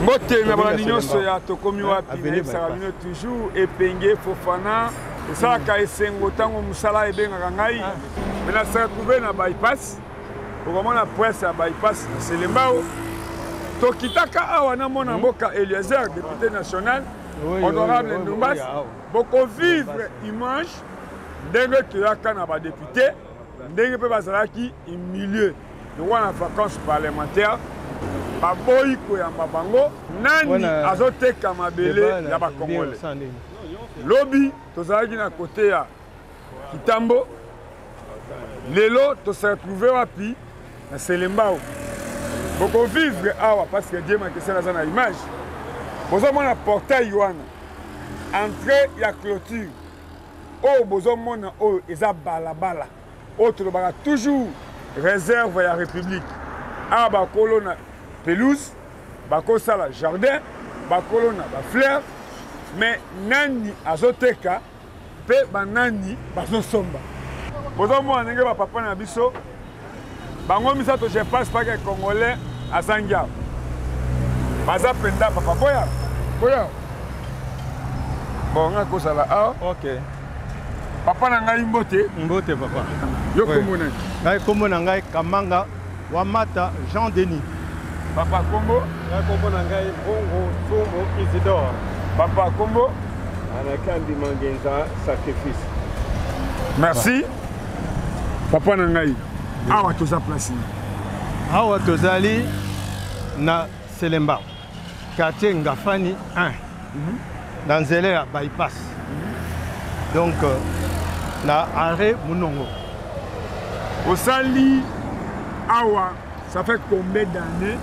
Mbote na balandi nyonso ya Tokomi Wapi, nayebisaka bino toujours Epenge Fofana esalaka esengo ntango mosala ebengaka ngai ah. Me na se retrouve na bypass, okomona presse ya bypass na Selembao. Tokitaka awa na mona hmm. mboka Eliezer, député national, honorable Ndumbas, bokovivre image ndenge toyaka na badepute, ndenge mpe bazalaki humilie lokola na vacances parlementaire, baboyi koyamba bango. Nani azoteka mabele ya bakongole? Lobi tozalaki na kote ya Kitambo, lelo tose retrouve wapi? Na Selembao. Bokovivre awa parce que Dieu Makesela aza na image. Bozomona portail wana, entrée ya clôture oyo bozomona, oyo eza balabala oyo tolobaka toujours réserve ya république. Awa bakolona pelouse, bakosala jardin, bakolona bafleur, mais nani azoteka mpe banani bazosomba? Bozomona ndenge bapapa na biso bango misato, je passe pas que congolais azangi awa, baza mpenza papa. Boya, boya, bon, nga kozala awa. Ok. Papa na ngai, mbote. Mbote, papa. Yo kombo nani? Ngai kombo na ngai Kamanga Wamata Jean Denis. Papa, kombo? Ngai kombo na ngai Mbongo Tsumbu Isidore. Papa, kombo? Anakambi Mangenza Sacrifice. Merci papa na ngai. Awa toza place nini? Awa tozali na Selemba, quartier Ngafani 1, na nzela ya bypass, donc na arrêt Munongo. Osali awa, ça fait combien d'années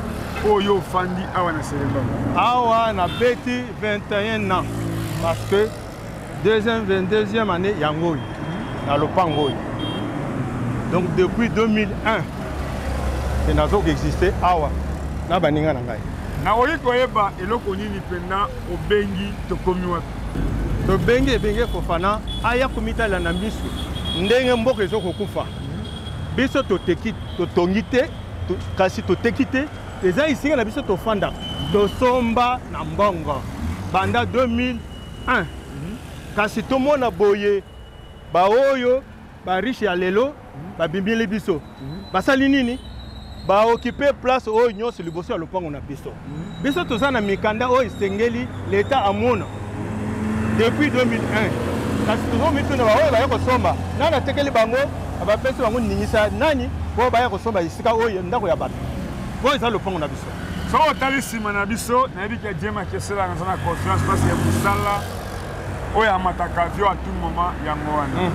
oyo ofandi awa na Selemba? Awa nabeti 21 ans, parce que deuxième, 22e année yango oyo na lopango oyo. Donc depuis 2001 e nazoki existe awa na baninga na ngai. Nakoki koyeba eloko nini mpenza obengi Tokomi Wapi? Tobengi Ebenge Fofana aya komitalela na miso ndenge mboka ezokokufa. Biso toteki, totongi te, kasi toteki te, eza esika na biso tofandaka, tosomba na mbongo banda 2001. Kasi tomona boye, baoyo bariche ya lelo babimili biso, basali nini? Baokipe place oyo nyonso liboso ya lopango na biso. Biso toza na mikanda oyo esengeli leta amona depuis 2001, kasi tozomituna, baoyo baya kosomba, nani atekeli bango? Bapesi bango ningisa nani mpo baya kosomba esika oyo, ndako ya bato oyo eza lopango na biso? Soki otali nsima na biso, nayebi ke Dieu Makesela naza na confiance parce que mosala oyo amataka avion à tout moment yango wana.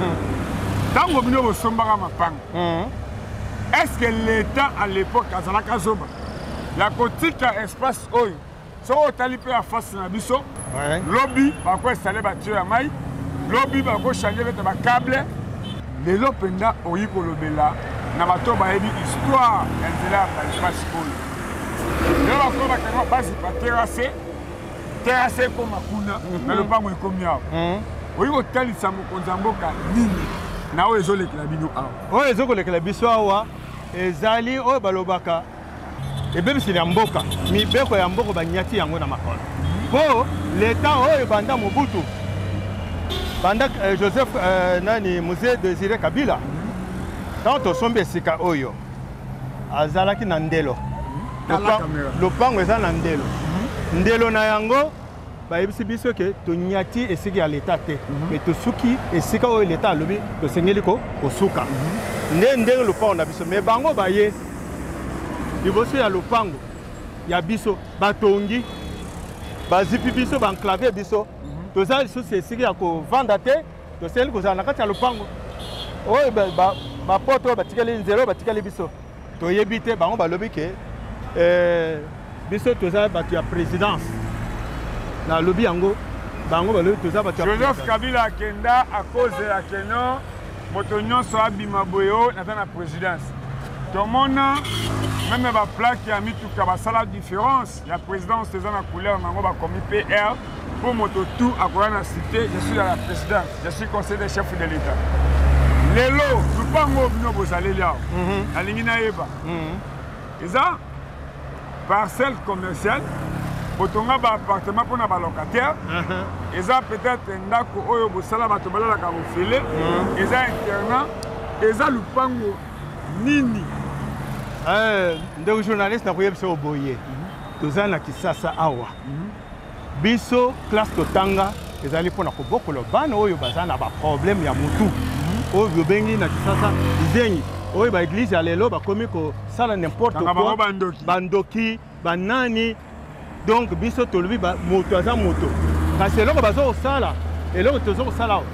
Ntango bino bosombaka mapango, est ce que l'état à l'époque azalaka zoba ya kotika espace oyo? Soki otali mpe ya face na biso, lobi bakoinstalle batio ya mai, lobi bakochange bete bacable. Lelo mpenza oyi kolobela na bato bayebi histoire ya nzela ya bypass oyo, lelo bakoyo bakanga bazipa terrasse, terrasse ekoma kuna na lopango ekomi awa. Oyi kotalisa mokonzi ya mboka nini na oyo ezolekela bino awa? Oyo ezokolekela biso awa ezali oyo balobaka ebebiseli ya mboka, mibeko ya mboka banyati yango na makolo, mpo leta oyo banda Mobutu, banda Joseph nani, Mzee Désiré Kabila, ntango tosombi esika oyo azalaki na ndelo, lopango eza na ndelo, ndelo na yango bayebisi biso ke tonyati esika ya leta te, me tosuki esika oyo leta alobi tosengeli kosuka. Nde ndenge lopango na biso, me bango baye liboso ya lopango ya biso, batongi, bazipi biso, baenclave biso. Toza lisusu esika ya kovanda te, tosengeli kozala na kati ya lopango oyo. Baporte oyo batikali, nzela oyo batikali biso, toyebi te. Bango balobi ke biso toza bato ya présidence. Nalobi yango, bango balobi toza bato ya Joseph Kabila. Akenda akozela keno moto nyonso abima boye oyo naza na présidence. Tomona meme baplaque ya mituka basala différence ya présidence, eza na couleur nango, bakomi PR mpo moto tout akoya na cité: je suis à la présidence, je suis conseiller des chefs de l'état. Lelo lupango bino bozaleli awa, nalingi nayeba, eza parcelle commerciale? Botonga ba appartement mpona ba locataire. Eza peut-être ndako oyo bosala bato balalaka ofele. Eza internat, eza lupango nini? Ndeko journaliste, nakoyebisa yo boye, toza na Kisasa awa. Biso classe totanga ezali mpona kobokola bana oyo baza na baproblème ya mutu, oyo bobengi na Kisasa bizengi, oyo baeglise ya lelo bakomi kosala n'importe quoi, bandoki, banani. Donc biso tolobi moto aza moto, kasi eloko baza kosala, eloko toza kosala awa,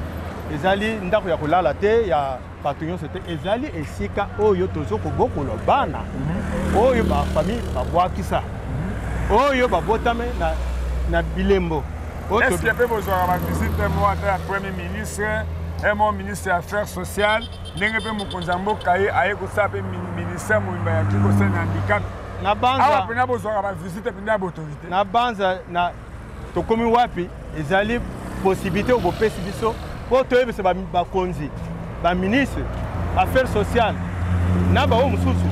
ezali ndako ya kolala te ya bato nyonso te. Ezali esika oyo toza kobokola bana oyo bafamille babwakisa, oyo babotame na bilembo. Est ce que mpe bozwaka bavisite moko ata ya premier ministre, mo ministre ya affaires sociales, ndenge mpe mokonzi ya mboka ye aye kosala mpe ministère mobimba ya kikosala na handicap? Na banza awa mpena bozwaka bavisite mpenza ya baautorité? Na banza na tokomi wapi, ezali possibilité oyo bopesi biso mpo toyebisa bakonzi, baministre affaires sociales na baoyo mosusu,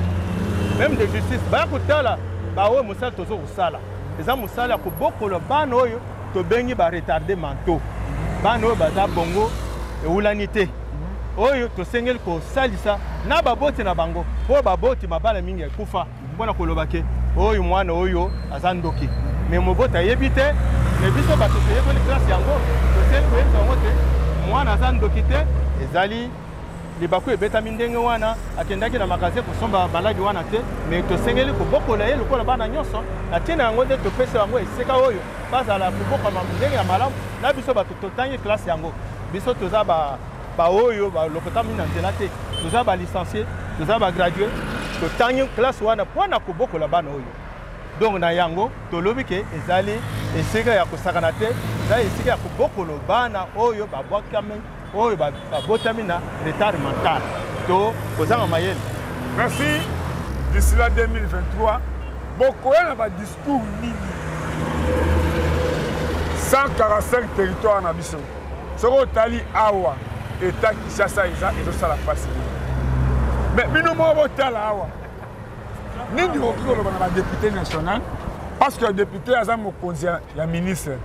même de justice, baya kotala baoyo mosala toza kosala. Eza mosala ya kobokola bana oyo tobengi baretardés mentaux, bana oyo baza bongo ewulani te, oyo tosengeli kosalisa na baboti na bango, mpo baboti mabala mingi ekufa mpona koloba ke oyo mwana oyo aza ndoki, mais moboti ayebi te. Mais biso bato toyekoli classe yango, tosengeli koyebisa yango te mwana aza ndoki te. Ezali libaku ebetami ndenge wana, akendaki na magasin kosomba maladi wana te, mais tosengeli kobokola ye lokola bana nyonso. Na ntina yango nde topesa yango esika oyo bazala kobokama ndenge ya malamu. Na biso bato totangi classe yango, biso toza baoyo balokotami na nzela te, toza balicencié, toza bagradué, totangi classe wana mpona kobokola bana oyo. Donc na yango tolobi ke ezali esika ya kosakana te, ezali esika ya kobokola bana oyo babwakami, oyo babotami na retard mental to kozanga mayele. Merci. D'ici là 2023, bokoya na badiscours nini? 145 territoire na biso, soki otali awa eta Kinshasa eza ezosala mpasi mingi. Mais bino moko botala awa, nini okoki koloba na badéputé national? Parce que député aza mokonzi ya ministre.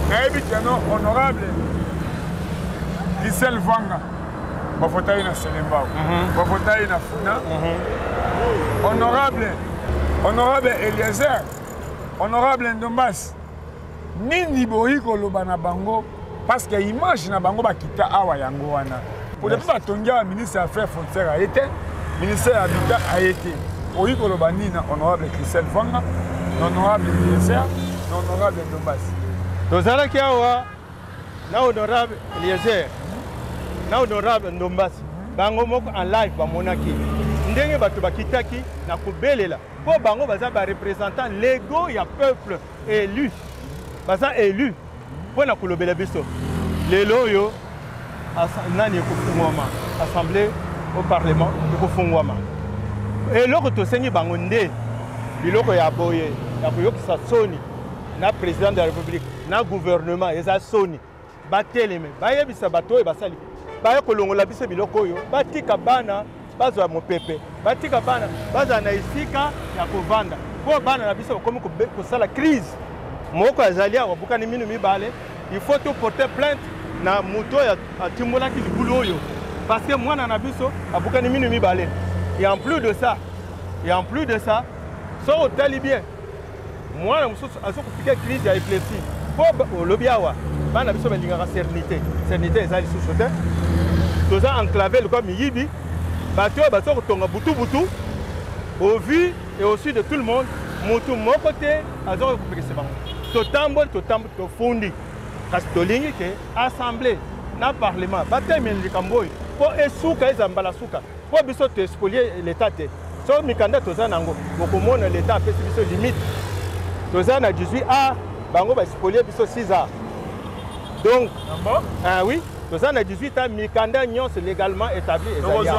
Nayebi keno honorable Gisele Vanga, bavota ye na Selembao, bavota ye na Funa, honorable Eliezer, honorable Ndombasi, nini boyi koloba na bango? Parce que image na bango bakita awa yango wana. Po depuis batongi awa, ministre ya affaires foncière aye te, ministère ya habitat aye te. Oyi koloba nini na honorable Christelle Vanga, na honorable Eliezer, na honorable Ndombasi? Tozalaki awa na honorable Eliezer na honorable Ndombasi, bango moko en live bamonaki ndenge bato bakitaki na kobelela, mpo bango baza bareprésentant légaux ya peuple élu, baza élu mpo na kolobela biso. Lelo oyo nani ekofungwama, assemblée au parlement ekofungwama, eloko tosengi bango nde biloko ya boye ya koyokisa soni na président de la République na gouvernement. Eza soni, bateleme, bayebisa bato oyo basali baya kolongola biso biloko oyo, batika bana bazwa mopepe, batika bana bazala na esika ya kovanda, mpo bana na biso bakomi kosala crise. Moko azali awa, bukani mino mibale. Il faut to porter plainte na moto oyo atimbolaki libulu oyo, parce que mwana na biso abukani mino mibale. Et en plus de ça, soki otali bien, mwana mosusu azokopiquer crise ya épilepsie, mpo olobi awa bana biso balingaka sérénité. Sérénité eza lisusu te, toza enclavé lokola miyibi. Bato oyo baza kotonga butu-butu, au vu et au su de tout le monde, motu moko te aza kopekisa bango. Totamboli, totamboli, tofundi, kasi tolingi ke assemblée na parlement batelemela likambo oyo mpo esuka, eza mbala suka, mpo biso toespolier l'état te. So mikanda toza nango, bokomona l'état apesi biso limite, toza na 18 a, bango baspolier biso 6 a. Donc ah, oui, toza na 18 a, mikanda nyonso légalement établi ezali.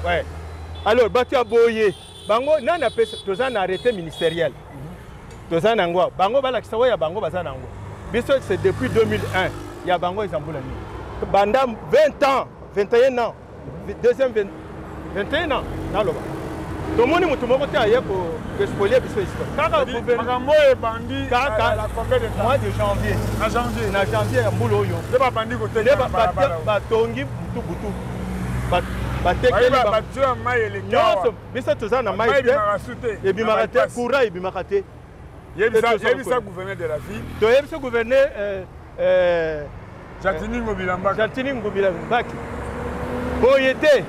Ouais. Alors bato ya boye, bango nani apesi? Toza na arrêté ministériel, toza na yango. Bango balakisa oyo ya bango baza na yango. Biso c'est depuis 2001, ya bango eza mbula nini? Banda 20 ans, 21 ans, deuxième 21 ans naloba. Tomoni moto moko te aye kospolier biso esika. Kaka makambo oyo ebandi kaka mois de janvier. Na janvier. Na janvier ya mbula oyo. Nde babandi koteka batongi butu butu. Batekeli bato ya mai eleki nyonso. Biso toza na mai te, ebimaka te, courant ebimaka te. Yebisa gouverneur de la ville. Toyebisa gouverneur Gentiny Ngobila Mbaki. Gentiny Ngobila Mbaki. Boye te,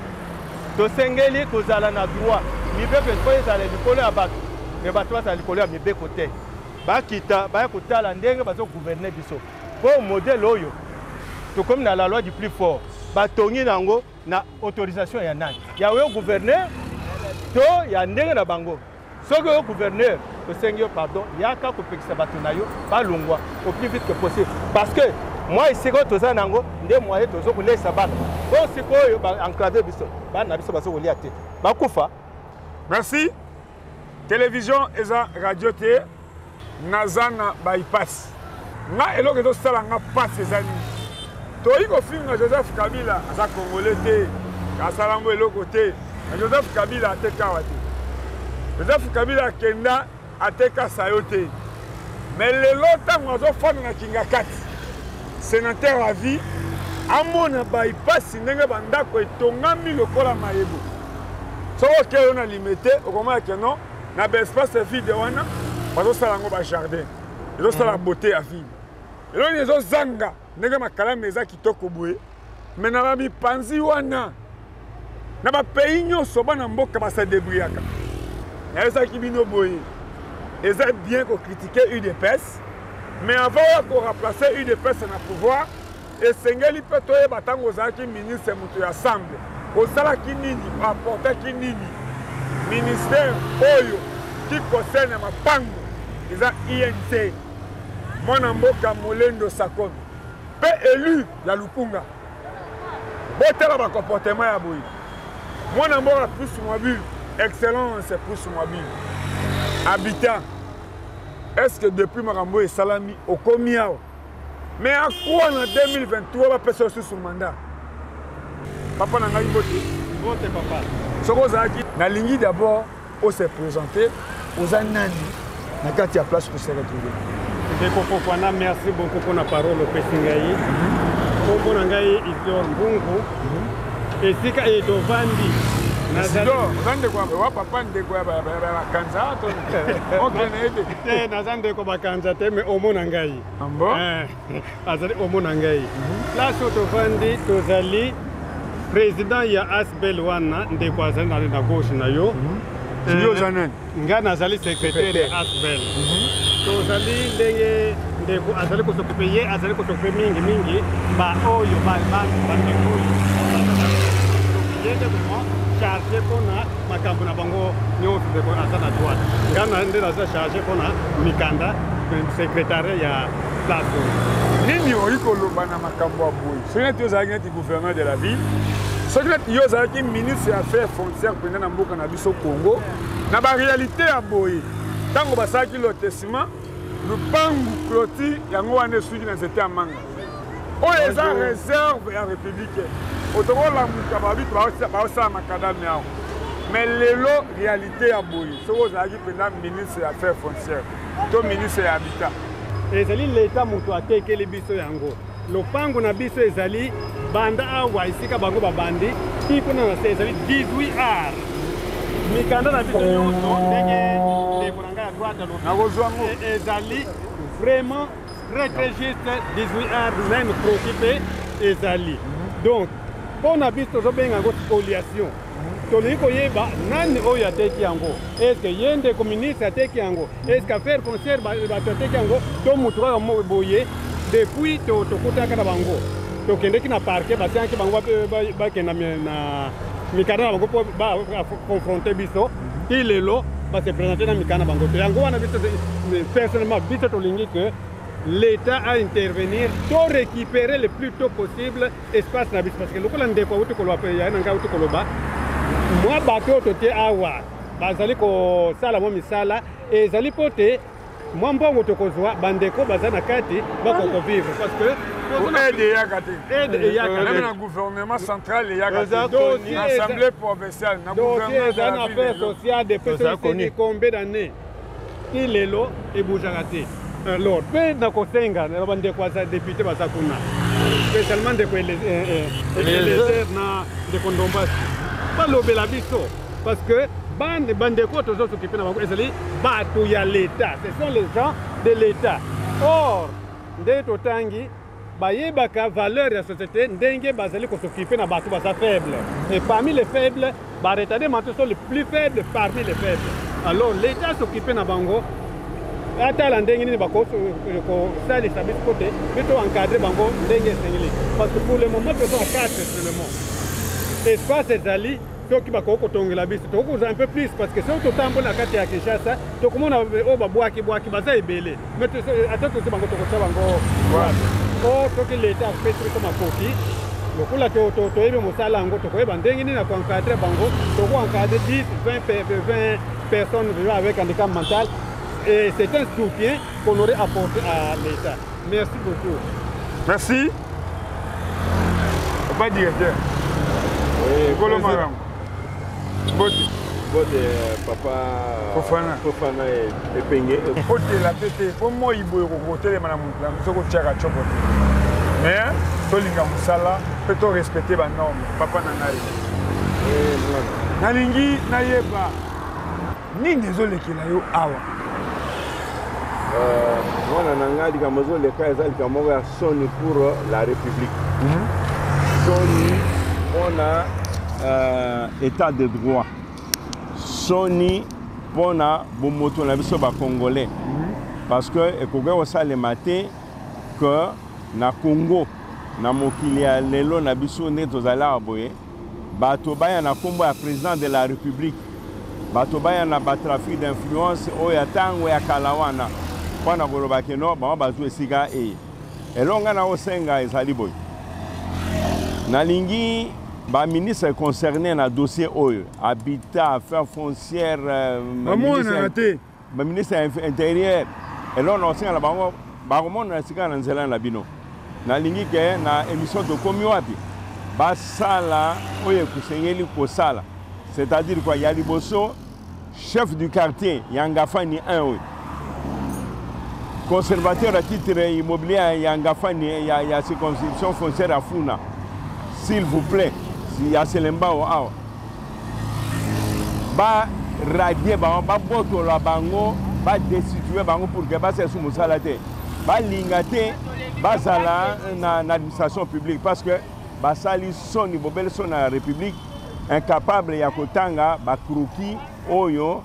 tosengeli kozala na droit. Mibeko efo ezala likolo ya bato, me bato bazala likolo ya mibeko te. Bakita baya kotala ndenge bazo gouverner biso. Po modèle oyo tokomi na la loi du plus fort, batongi na yango na autorisation ya nani? Ya oyo gouverneur to ya ndenge na bango? Soki oyo gouverneur, tosengi yo pardon, yaka kopekisa bato na yo balongwa au plus vite que possible, parce que mwa esika oyo toza na yango nde moye tozo kolesa bana oyo. Sikoyo baenclave biso, bana na biso bazo kolia te, bakufa. Merci. Télévision eza radio te. Naza na bypass. Nga eloko ezosala nga pasi eza nini? Toyi kofinga Joseph Kabila aza congolais te, asala yango eloko te. Na Joseph Kabila ateka awa te. Joseph Kabila akenda ateka sayo te. Mais lelo ntango azofanda na Kingakati, sénateur à vie amona bypass ndenge bandako etongami lokola mayebo. Soki okei yo na Limete, okomona ke non, na baespace vide wana bazosala yango bajardin, ezosala beauté ya ville. Eloko nini ezozanga ndenge makalami eza kitoko boye, me na bamipanzi wana na bapays nyonso bana mboka basa débrouillaka. Nayebisaki bino boye, eza bien kokritike UDPS, mais avant ya koremplace UDPS na pouvoir, esengeli mpe toyeba ntango ozalaki ministre moto ya ensemble osalaki nini, oaportaki nini. Ministère oyo qui concerne mapango eza INC. Mwana mboka Molendo Sakono mpe élu ya Lukunga, botala bacomportement ya boye. Mwana mboka Plus Mobile, excellence Plus Mobile habitant, est-ce que depuis makambo oyo esalami okomi awa? Mais à quoi na 2023 bapesa yo susu mandat? Papa na ngai, mbote. Mbote papa. Soki ozalaki, nalingi d'abord ose présenter, oza nani na kati ya place kose retrouver? Ndeko Fofana, merci beaucoup mpona parole opesi ngai. Nkombo na ngai Isidore Mbungu. Esika eye tovandi, Isidore, oza ndeko wa papa, ndeko ya bakanza to okene ete? Te, naza ndeko bakanza te, me omona ngai azali omona ngai. Place oyo tovandi, tozali président ya asbel wana. Ndeko azali na gauche na yo. Yo oza nani? Ngai nazali secrétaire ya asbel. Tozali ndenge ndeko azali kosokipe, ye azali kosokipe mingi mingi baoyo bandeko oyo, ye nde vraiment chargé mpona makambo na bango nyonso. Ndeko aza na droite, ngai nde naza chargé mpona mikanda, secrétariat ya place oyo. Nini oyi koloba na makambo ya boye? Soki neti ozalaki neti gouverneur de la ville, soki neti yo ozalaki ministre ya affaires foncière mpenza na mboka na biso Congo, na baréalité ya boye, ntango basalaki lotissement, lupangu clôture yango wana esuki na nzete ya manga oyo eza réserve ya république, otokolamuka babi baosala makadame awa. Mais lelo réalité ya boye, soki ozalaki mpenza ministre ya affaires foncière to ministre ya habitat? Ezali leta moto atekeli biso yango. Lopango na biso ezali banda awa esika bango babandi ti kuna na se, ezali 18 ar. Mikanda na biso nyonso, ndenge ndeko na ngai ya droite alobi, Nakozwa yango. Ezali vraiment très très juste, 18 ar, même croquis mpe ezali. Donc mpo na biso tozobenga yango spoliation. Tolingi koyeba nani oyo ateki yango. Est-ce ye ndeko ministre ateki yango? Est-ce affaire foncière bato ateki yango to motu kaka boye? Depuis tokutaka na bango, tokendeki na parquet, basiaki bango bakenda na mikanda na bango mpo baconfronte biso. Ti lelo base présente na mikanda na bango te. Yango wana biso personnellement, biso tolingi que l'État a intervenir to récupérer le plus tôt possible espace na biso, parce que lokola ndeko auti koloba mpe yaye na ngai auti koloba, mwa bato oyo totie awa bazali kosala mwa misala ezali mpo te. Mwa mbongo tokozwa, bandeko baza na kati bakoki kovivre parce que aide eyaka te. Aide eyaka te. Na gouvernement central eyaka te. Na assemblée provinciale, na gouvernement eza na affaire sociale depuis combien d'années ti lelo ebougeaka te. Alors mpe nakosenga na bandeko aza député baza kuna, spécialement ndeko Eliezer na ndeko Ndombasi, balobela biso parce que bandeko tozosokipe na bango ezali bato ya l'État, ce sont les gens de l'État. Or nde totangi bayebaka valeur ya société ndenge bazali kosokipe na bato baza faible, et parmi les faibles, baretardés mentaux sont les plus faibles parmi les faibles. Alors l'État s'occupe na bango, atala ndenge nini bakosalisa biso po te mpe to encadre bango ndenge esengeli, parce que pour le moment toza na 4 seulement. Espace ezali, soki bakoki kotongela biso tokoki kozwa un peu plus, parce que soki totambola na kati ya Kinshasa, tokomona oyo babwaki bwaki baza ebele, mais ata tozi bango, tokotya bango wapi? O soki leta apesi biso makoki, lokola toyebi mosala yango, tokoyeba ndenge nini na koencadre bango. Tokoencadre 10, 20, 20 personnes vivant avec handicap mental et c'est un soutien qu'on aurait apporté à l'État. Merci beaucoup. Merci. Papa directeur. Oui, Kolo Marambo. Mbote. Mbote papa. Fofana. Fofana Epenge. Otela pe te po moi boye kokotelema na moto na biso kotiaka tshoko te. Mais tolinga mosala mpe to respecter ba normes, papa na ngai. Nalingi nayeba nini ezolekela yo awa. Mwana na ngai, likambo ezoleka eza likambo moko ya soni pour la République, soni mpona état de droit, soni mpona bomoto na biso bacongolais, parce que ekoki kosalema te que na Congo, na mokili ya lelo na biso ndenge tozali awa boye, bato baya na nkombo ya président de la République, bato baya na batrafic d'influence oyo ya ntango ya kala wana mpona koloba ke no bango bazwa esika eye. Elonga na osenga ezali boye: nalingi baministre concerné na dossier oyo, habitat, affaires foncières, bamonana te. Baministre ya intérieur, eloko na kosenga na bango, bakomona esika na nzela na bino. Nalingi ke na émission Tokomi Wapi basala oyo ekosengeli kosala, c'est-à-dire quoi? Ya liboso, chef du quartier ya Ngafani 1 oyo conservateur ya titre immobilier ya Ngafani ya circonscription foncière ya Funa, s'il vous plaît, ya Selembao awa, baradier bango, babotola bango, badestitue bango pour ke basala su mosala te, balinga te bazala na administration publique, parce que basali soni, bobele soni na République, incapable ya kotanga bacroquis oyo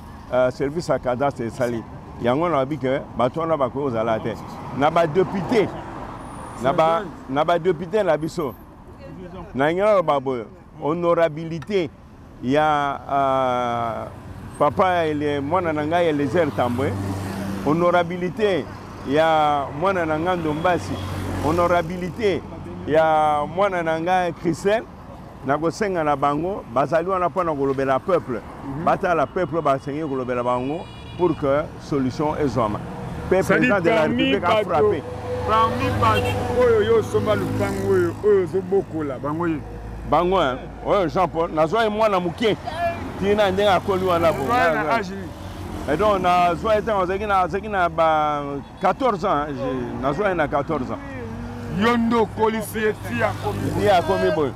service ya cadastre esali yango. Nalobi ke bato wana bakoki kozala te na badéputé, na badéputé na biso. Nalingi naloba boye: honorabilité ya papa ele, mwana na ngai Elezer Tambwe, honorabilité ya mwana na ngai Ndombasi, honorabilité ya mwana na ngai Christelle, nakosenga na bango, bazali wana mpona kolobela peuple, batala peuple basengi kolobela bango pour que solution ezwama mpe président de la République afrappe. Parmi bato oyo yo osomba lupango oyo, oyo ozobokola bango ye? Bango oyo Jean Paul, nazwa ye mwana moke ntina ndenge akoli wana bo. Et donc nazwa ye ntango azalaki na ba 14 ans, nazwa ye na 14 ans. Yo nde okolisi ye ti akomi? Ti akomi boye,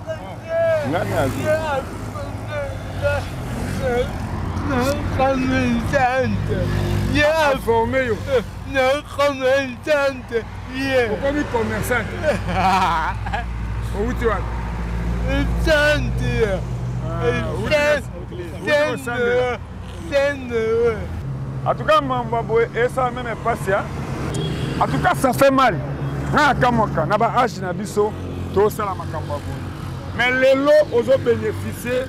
ngai nazwi. Aforme yo, okomi commerçant. Outi wapi? En tout cas, mambo boye esala même mpasi. En tout cas, ça fait mal. Nga akamwaka na baage na biso tosala makambo ya boye, mais lelo ozobénéficie.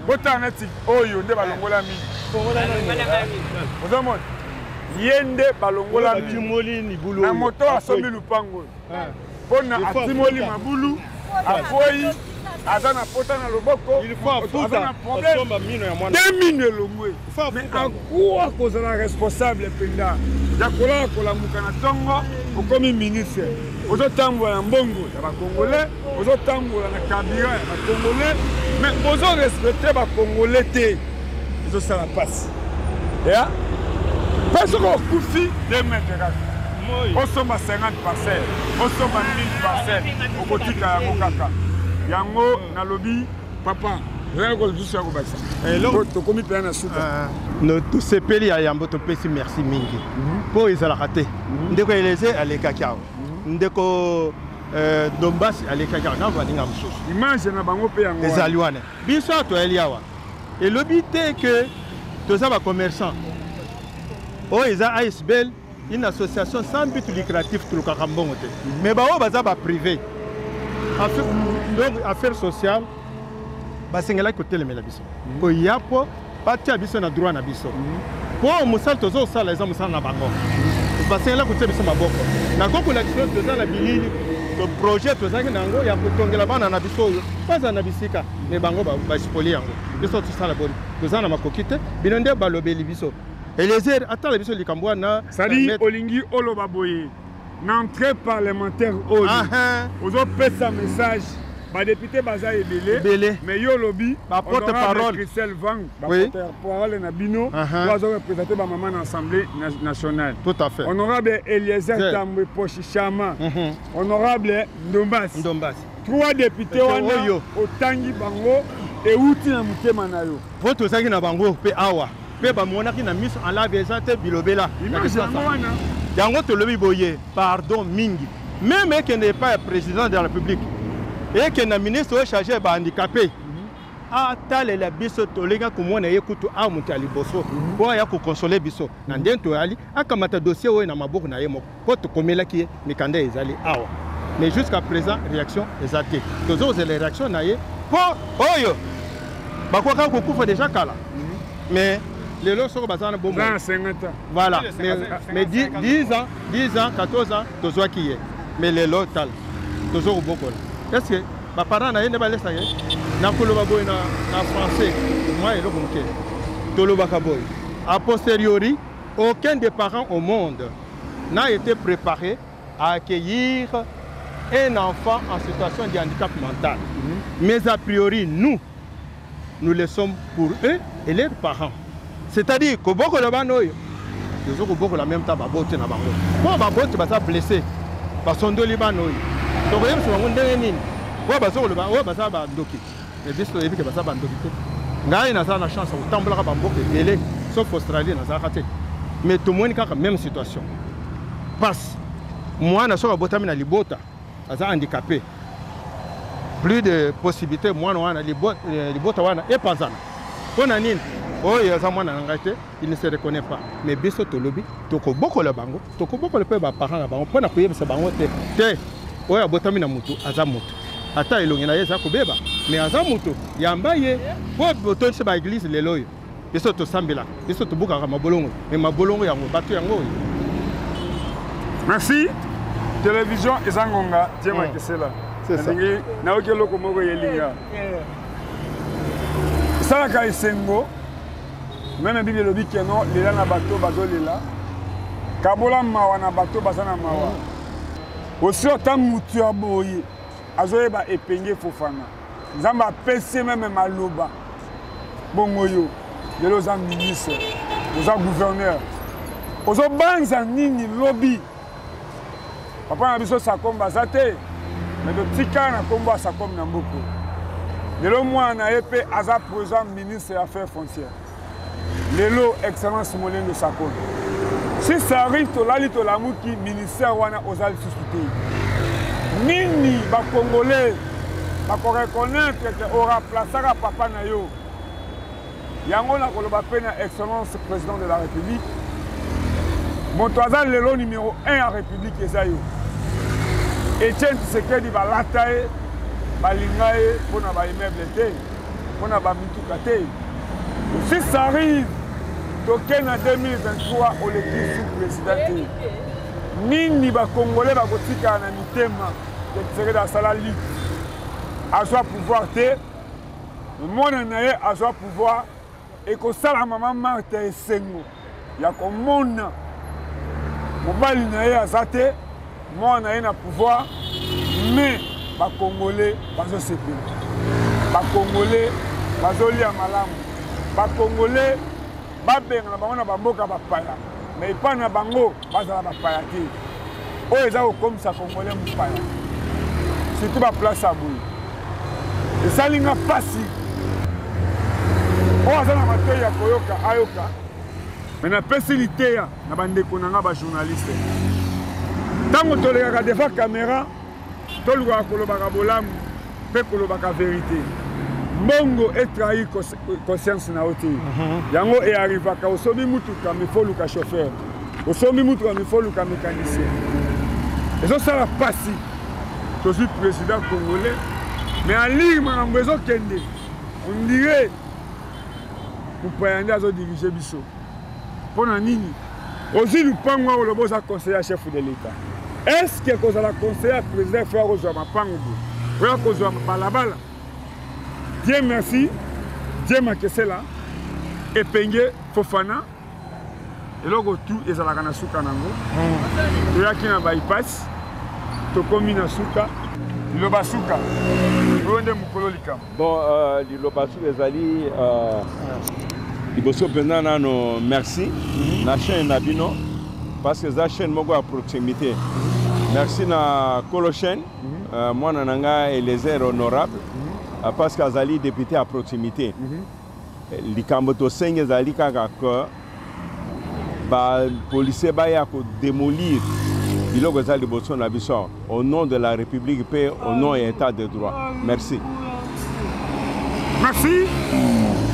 Botala neti oyo nde balongola mingi, ozomona ye nde balongola mingi na moto asombi lupango oyo mpona atimoli mabulu, akwei. Aza na pota na loboko. Il faut afuta. Aza na problème. Deux mino elongwe. Mais en quoi kozala responsable mpenza ya kolala kolamuka na ntongo okomi ministre ozotambola na mbongo ya bacongolais ozotambola na carburant ya bacongolais mais ozorespecte bacongolais te ezosala mpasi ya mpe soki okufi 2 mètre kaka osomba 50 parcelle osomba 1000 parcelle okotika yango kaka yango nalobi papa eloko lisusu ya kobakisa tokomi mpenza na suka. Tosepeli ya yambo, topesi merci mingi mpo ezalaka te. Ndeko Eleze alekaki awa, ndeko Dombasi alekaki awa na baninga mosusu. Image na bango mpe yango ezali wana. Biso awa toyali awa, elobi te ke toza bacommerçant. Oyo eza ASBL, une association sans but lucratif, tolukaka mbongo te. Mais baoyo baza baprivé, donc affaire sociale, basengelaki kotelemela biso, koya mpo batia biso na droit na biso, mpo mosala tozosala eza mosala na bango. Basengelaki kotia biso maboko. Nakokolakisa biso, toza na bilili to projet tozalaki na yango ya kotongela bana na biso oyo bazala na bisika, mais bango baspolier yango. Biso tosala boni? Toza na makoki te. Bino nde balobeli biso. Eliezer atala biso likambo wana. Sadi olingi oloba boye na entrée parlementaire oyo ozopesa message, badéputé baza ebele. Ebele. Mais yo olobi Baporte parole. Christelle Vang, baporte parole na bino po azoreprésente bamama na Assemblée nationale. Tout à fait. Honorable Eliezer Zer. Tambwe Poshi Chama, honorable Ndombasi, Ndombasi, trois députés wana oyo. Otangi bango euti na motema na yo. Po tozalaki na bango mpe awa mpe bamonaki na miso en live, eza te bilobela na Image Kinshasa. yango wana. Yango tolobi boye, pardon mingi, même ekende epai ya président de la République, ekende na ministre oyo chargé ya bahandicapé, atalela biso. Tolinga komona ye kutu awa, moto ya liboso mpo aya koconsoler biso na ndenge toyali, akamata dossier oyo na maboko na ye moko, mpo tokomelaki ye mikanda ezali awa. Mais jusqu'à présent réaction eza te. Tozokozela réaction na ye, mpo oyo bakwaka kokufa déjà kala, mais lelo soko baza na bomoi. Za na 50 ans. Voilà, mais 10, 10 ans, 10 ans, 14 ans tozwaki ye, mais lelo tala tozo kobokola. Est ce que baparent na ye nde balesaka ye? Nakoloba boye na français, mwa eloko moke tolobaka boye: a posteriori, aucun des parents au monde n'a été préparé à accueillir un enfant en situation de handicap mental. Mais a priori, nous, nous le sommes pour eux et leurs parents. C'est-à-dire kobokola bana oyo, tozo kobokola même temps baboti na bango, mpo baboti baza blessé, basondoli bana oyo. Tokoyebisa bango ndenge nini? Oyo baza koloba oyo baza bandoki, mais biso toyebi ke baza bandoki te. Ngai naza na chance ya kotambolaka bamboka ebele, sauf Australie nazalaka te, mais tomoni kaka même situation. Passe mwana soki abotami na libota aza handicapé, plus de possibilité mwana wana libota wana epanzana. Mpo na nini? Oyo aza mwana na ngai te, il ne se reconnaît pas. Mais biso tolobi tokobokola bango, tokobokola mpe baparent na bango, mpo na koyebisa bango te te oyo abotami na motu aza motu, ata elongi na ye eza kobeba, mais aza motu, yamba ye. Mpo botondisi baéglise lelo oyo, biso tosambelaka, biso tobukaka mabolongo, mais mabolongo yango bato yango oyo. Merci. Télévision eza ngonga tie makesela. C'est ça. Nalingi nayoki eloko moko yelinga esalaka esengo. Même Bible elobi keno lela na bato bazolela, kabola mawa na bato baza na mawa. Osi ata mutu ya boye azoyeba Epenge Fofana, Nzambe apesi même maloba bongo. Yo lelo oza ministre, oza gouverneur, ozobanza nini lobi? Papa na biso Sakomba aza te, mais totikala na nkombo ya Sakombe na mboka. Lelo mwana na ye mpe aza présent ministre ya affaires foncières lelo, excellence Molendo Sakombe. Si ça arrive tolali tolamuki, ministère wana oza lisusu te, nini bacongolais bakoreconnaître ke oremplaçaka papa na yo? Yango nakoloba mpe na excellence président de la République, moto aza lelo numéro 1 ya République eza yo, Etienne Tshisekedi. Balata ye, balinga ye mpo na baimmeuble te, mpo na bamituka te. Si ça arrive toke na 2023, oleki sous président te, nini bacongolais bakotikala na mitema ke Tshisekedi asala lutte? azwa pouvoir te, mwana na ye azwa pouvoir. Ekosala mama Marthe esengo ya komona mobali na ye aza te, mwana na ye na pouvoir, mais ba Congolais bazosepela, ba Congolais bazolia malamu, ba Congolais babengana bango na bamboka bapaya, mais epai na bango bazala bapaya te. Oyo eza kokomisa Congolais mopaya, surtout baplace ya boye. Esali nga mpasi. Oyo aza na matoi ya koyoka ayoka. Me napesi liteya na bandeko na nga bajournaliste, ntango tolekaka devant caméra, tolukaka kolobaka bolamu mpe kolobaka verité. Mbongo etrahi conscience na yo te. Yango earrivaka, osombi mutuka mais faut luka chauffeur, osombi mutuka mais faut luka mécanicien. Ezosala mpasi. Tozwi président congolais, mais alire makambo ezokende, on dirait mopaya nde azodirige biso. Mpo na nini ozwi lupango awa, oloba oza conseiller ya chef de l'État? Est ce que kozala conseiller ya président efo ya kozwa mapango boye, oya kozwa balabala? Dieu merci, Dieu Makesela, Epenge Fofana, eloko tu ezalaka na suka nango. Toyaki na bypass, tokomi na suka. Liloba suka oyo nde mokolo likambo. Bon, liloba suka ezali liboso mpenza nano merci na chaîne na bino, parce que eza chaîne moko ya proximité. Merci na kolo chaîne, mwana na ngai Eliezer honorable, parce que azali député à proximité. Likambo tosengi ezali kaka que ba policier baya kodémolir biloko eza liboso na biso au nom de la République mpe au nom ya état de droit. Merci. Merci.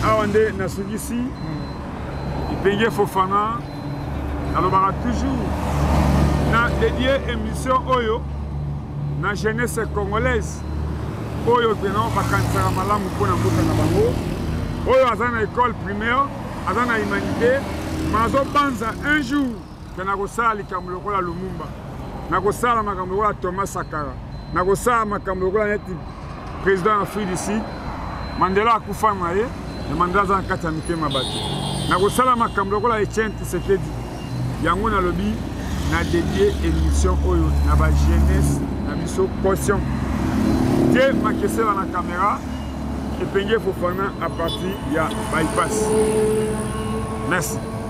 Awa nde nasukisi. Epenge Fofana nalobaka toujours na dédié émission oyo na jeunesse congolaise oyo pena bakanisaka malamu mpona mboka na bango, oyo aza na école primaire, aza na humanité, ma azobanza un jour ke nakosala likambo lokola Lumumba, nakosala makambo lokola Thomas Sankara, nakosala makambo lokola neti président ya Afrique du Sud Mandela akufa na ye, mais Mandela aza na kati ya mitema bato, nakosala makambo lokola Etienne Tshisekedi. Yango nalobi na dédié émission oyo na ba jeunesse na biso conscient. Dieu Makesela na caméra, Epenge Fofana à partir ya bypass. Merci.